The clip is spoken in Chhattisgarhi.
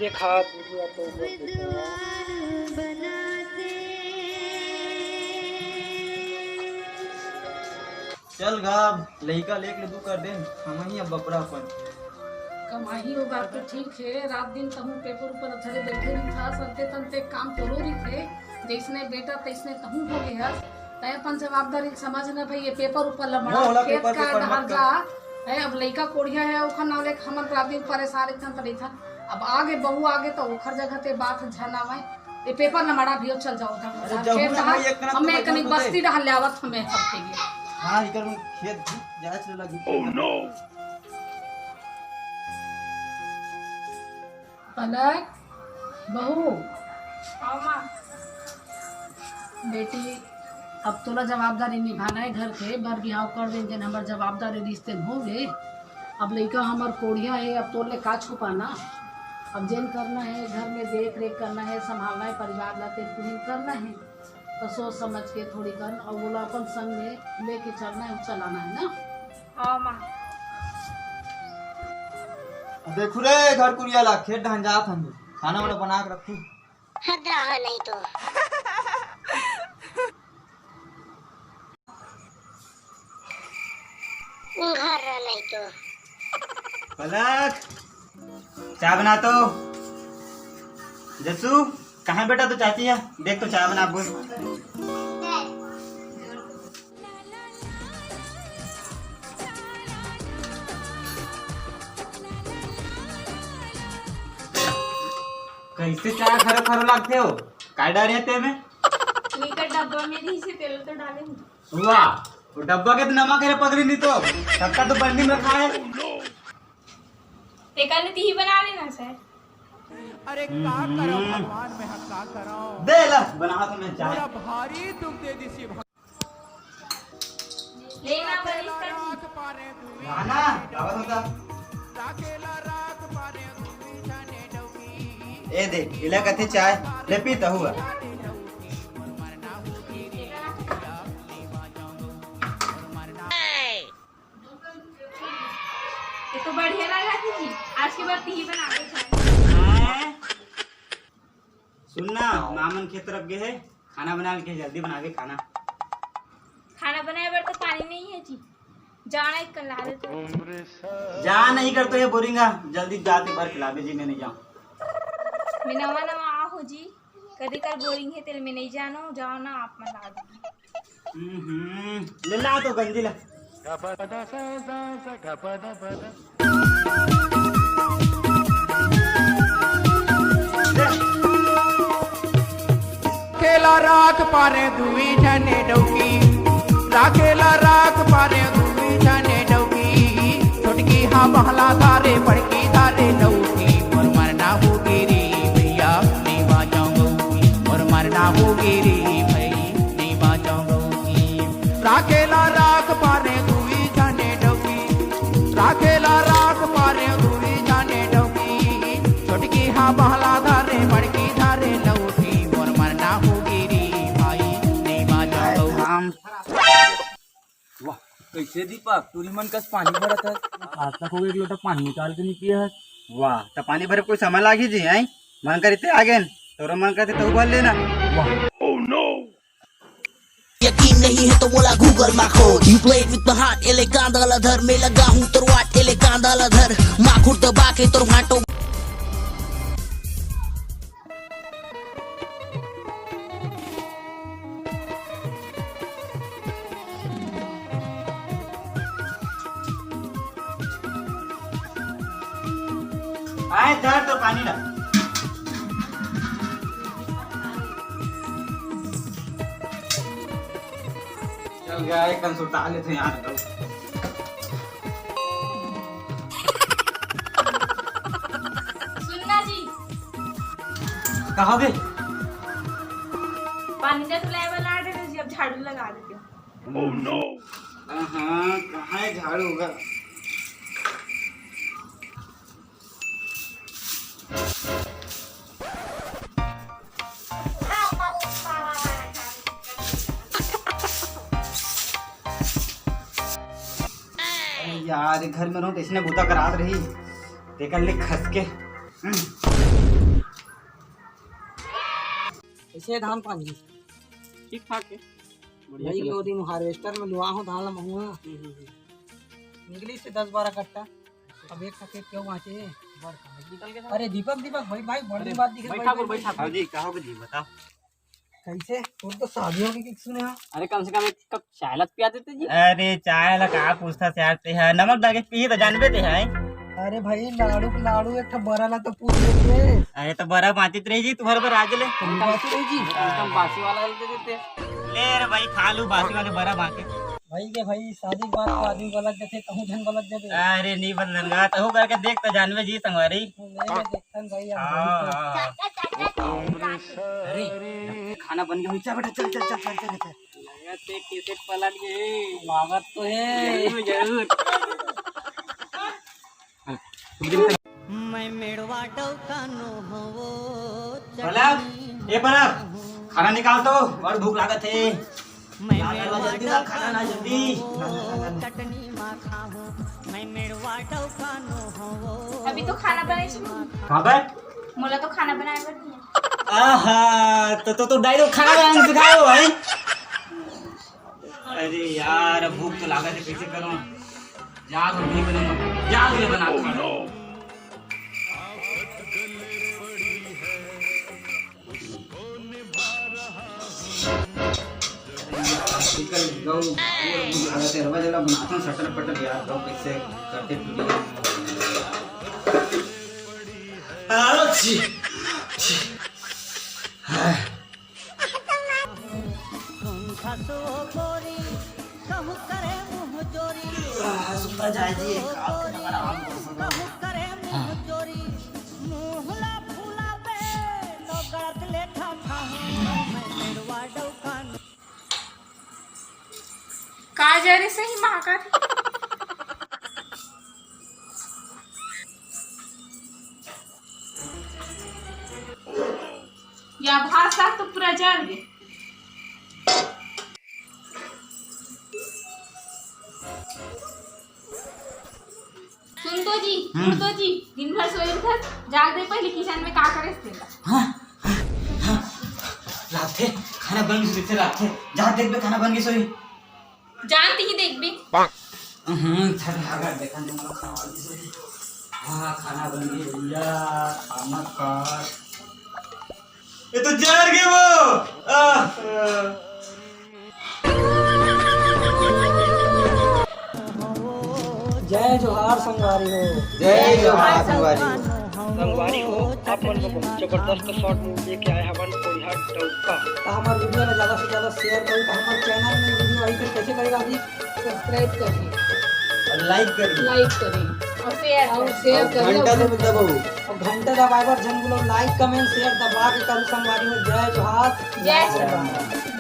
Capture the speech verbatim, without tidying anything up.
चल गा, अब लइका लेके ले दू कर देन, हम ही अब बपरा अपन। कमाही वो बात तो ठीक है, रात दिन तहूँ पेपर ऊपर धरे बैठे रहिथस, अंते तंते काम तोरो रहिथे, जैसने बेटा तैसने तहूँ हो गे हस। तै अपन जवाबदारी समझ न भाई, ये पेपर ऊपर ल मड़ा, खेत का डहर जा। है, अब लइका कोढ़िया है, ओखर नाव लेके हमन रात दिन परेशान रहिथन त रहिथन। अब आगे बहू आगे त ओखर जगह ते बात झन आवय। ये पेपर न मड़ा भी, चल जाओ उधर। अरे, खेत डहर, हमें एक कनिक बस्ती डहर ले आवत हमें सबके लिए। हाँ, इकर में खेत जाए चले लगी। Oh no! पलक, बहू। हाँ, माँ। बेटी, अब तोला जवाबदारी निभाना है घर के, बर बिहाव कर देन, जेन हमर जवाबदारी रिश्ते में होंगे। अब लइका हमर कोढ़िया है, अब तोर ले का छुपाना? अब जेन करना है, घर में देख रेख करना है, संभालना है परिवार ला, तेन तुहिन करना है। तो सोच समझ के थोड़ी कर, और वो अपन संग में लेके चलना है, चलाना है ना। हाँ, माँ। देखू रे, घर कुरिया ला, खेत डहन जात हन, खाना वाना बना के रखू। हद रहा नहीं तो। घर रहा नहीं तो। पलक, चाय बना तो। जसू, कहाँ बेटा तू? चाची है, देख तो चाय बना बोल। कैसे चाय खरो खरो लागथे हो? काय डारे हे तेमे? नीकर डब्बा में रही से तेल तो डाले नहीं। वाह, वो डब्बा के तो नमक है पगली, नहीं तो सबका तो बंडी में रखा है। तेकर ले तिही बना लेना सर। अरे का करो भगवान, मैं का करो। दे ला, बना तो मैं चाय। पूरा भारी दुख दे दिसी। लेना बनिस कर जी। गाना गावत होता। ए दे, इला कथे चाय, ले पी तहु। ये तो बढ़िया लगा थी जी। आज के बाद तिही बना दो चाय। सुन ना, मामन खेत तरफ गे हे, खाना बना के जल्दी बनावे खाना। खाना बनाए बर तो पानी नहीं है जी, जाना एक कल्ला दे तो। जा नहीं कर तो ये बोरिंग आ, जल्दी जाते बर खिलावे जी, मैं नहीं जाऊँ। मैं नवा नवा आ हो जी, कदी कर बोरिंग है तेल में नहीं जानो, जाओ ना आप मन ला दो। हम्म, ले ला तो गंजी ला। राखेला राख पारे दुई झने डौकी, राखेला राख पारे दुई झने डौकी। छोटकी हा बहला धारे, बड़की धारे लौकी। मोर मरना हो गिरी भैया, नहीं बाजाऊं गौकी। मोर मरना हो गिरी भाई, नहीं बाजाऊं गौकी। राखेला राख पारे दुई झने डौकी, राखेला राख पारे दुई झने डौकी। छोटकी हा बहला धारे, बड़की धारे लौकी। मोर मरना हो गिरी भाई, नहीं बाजाऊं गौकी। वाह, कैसे दीपक, टूरी मन कस पानी भरत है? आज तक हो गया एक लोटा पानी निकाल के नहीं पिया है। वाह, त पानी भरे कोई समय लागी जी, हैं? मन करी ते आ गेन, तोरो मन करते तो भर लेना। वाह। यकीन नहीं है तो बोला Google मा खोज। You play with my heart, एले कांदा ला धर, मैं लगा हूँ तोर वाट, एले कांदा ला धर, माखुर दबा के तोर भाटो। आए धर तो पानी ला। चल गया, एक कन सुता लेते हैं यार। सुनना जी। कहा बे? पानी दे तो लेवल आ रहे जी, अब झाड़ू लगा देते हो। Oh no! हाँ, कहाँ है झाड़ू होगा? अरे यार, घर में रहूं तो इसने बूता करात रही, तेकर ले खस के। हम्म। छह धान पानी। ठीक ठाक है। बढ़िया भाई, चलत वो हे। दिन harvester में लुआ हो धान ला महुआ। हम्म, हम्म, हम्म। निकली से दस बारह कट्टा। अब एक सफेद क्यों बांचे? बड़ कहाँ निकल के था? अरे दीपक, दीपक, भाई, भाई, बड़ अरे, दिन बाद दिखे, बैठा भाई, बोल, भाई, बैठा। हाँ जी, का हो जी, बताओ। कैसे? तोर तो शादी हो गई कि सुने हाँ? अरे, कम से कम एक कप चाय ला पिया देते जी। अरे, चाय ला का पूछता यार, ते है नमक डाल के पी तो जानबे ते है। अरे भाई, लाड़ू के लाड़ू एक ठो बरा ला तो पूछ लेते। अरे, तो बरा बांचित रही जी, तुम्हारे तो राज ले। तुम बासी रही जी। एकदम बासी वाला दे देते। ले रे भाई, खा लू बासी वाले बरा बांचे। भाई के भाई, शादी के बाद तो आदमी गलत जाथे, कहूँ झन गलत जाबे। अरे, नहीं बदलन गा, तहू करके देख तो जानबे जी संगवारी। ले, ले, देखथन भाई, अब हाँ, भाई तो हाँ। अरे, खाना बन गया, चल बेटा, चल, चल, चल, चल, चल, चल। लगत हे कैसे पलट गए। लागत तो है। जरूर, जरूर। मैं मेड़वा डौका नो हवो। पलक, ए पलक, खाना निकाल तो, बड़ भूख लागत हे। मैं लाल, लाल, मेड़वा जल्दी लाल, खाना ना, जल्दी। चटनी मा खाहूँ, मैं मेड़वा डौका नो हवो। अभी तो खाना बनाए छी। हाँ बे। मोला तो खाना बनाए बर नहीं। आहा, तो, तो, तो direct खाना बनाना सिखाए हो भाई। अरे यार, अब भूख तो लागत हे, कैसे करूँ? जा तो नहीं बने, जा तो बना के खा लो। निकल गऊ, ये भूख लागत हे, रवा जला बनाता हूँ, सटर पटर यार, तो कैसे करते वीडियो। आ, छी, छी। हाँ। आ, सुता जाए जी, एक आध घंटा आराम कर सकते हैं। हाँ। का जा रे सही महाकाल? या भात साग तो पूरा जल गे। सुन तो जी, हम्म। उठ तो जी, दिन भर सोए उठत, जाग दे पहले किचन में का करे तेला। हाँ, हाँ, हाँ। लागथे, खाना बन गे सोई, लागथे। जा देख बे, खाना बन गे सोई। जानती ही देख बे। हम्म, छठ भागा देखा नहीं, मतलब खाना बन गे सोई। हाँ, खाना बन गे भैया, खाना का। ये तो जर गे वो। आह। जय जोहार संगवारी हो। जय जोहार संगवारी हो। संगवारी हो, आप मन बर बहुत जबरदस्त short movie लेके आए हवन, कोरिया डौका। तो हमारे वीडियो में ज्यादा से ज्यादा share करें, तो हमारे channel में वीडियो आई फिर कैसे करेगा अभी? Subscribe करें। और like करें। Like करें। और share और करें। Share और करें। घंटा जरूर दबाओ। और घंटा दबाए बर झन भूलो, like, comment, share दबा के करो संगवारी हो। जय जोहार। जय जोहार।